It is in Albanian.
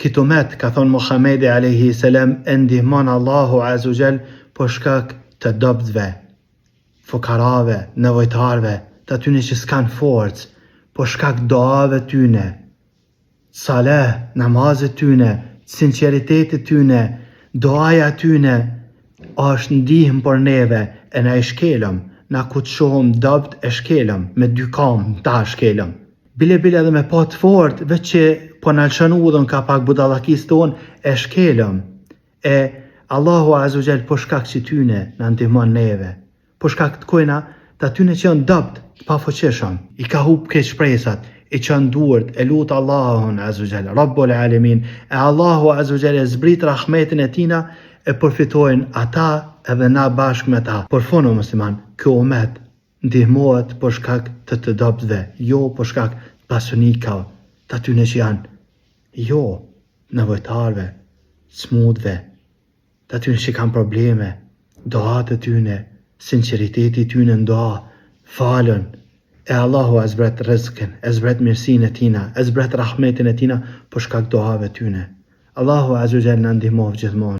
Kit umet, ka thonë Muhamedi alejhi selam, e ndihmon Allahu azze ue xhel për shkak të dobëtve, fukarave, nevojtarëve, të atyne që s'kanë forcë, për shkak duave tyne, saleh, namazit tyne, sinqeritetit tyne, duaja tyne është ndihmë për neve, e na i shkelëm, na ku të shohëm dobt e shkelëm, me dy kamë ta shkelëm. Bile bile edhe me pa të fort, veç që po na lëshon udhën ka pak budallakisë tonë, e shkelëm. E Allahu Azze ue Xhel për shkak qityne na ndihmon neve. Për shkak të kujna, të atyne që janë dobt, të pafuqishëm. I ka hup krejt shpresat, i çon duart, e lut Allahun Azze ue Xhel, Rabbul Alemin, e Allahu Azze ue Xhel e zbrit rahmetin e tina, e përfitojnë ata edhe na bashkë me ta. Për fund o musliman, ky umet ndihmohet për shkak të të dobëtve, jo për shkak të pasunikave, të atyne që janë, jo, nevojtarëve, smutve, të atyne që kanë probleme, duat e tyne, sinqeriteti i tyne në dua, falen, e Allahu e zbret rrezkun, e zbret mirësinë e tina, e zbret rahmetin e tina për shkak duave tyne. Allahu Azze ue Xhel na ndihmoftë gjithmonë.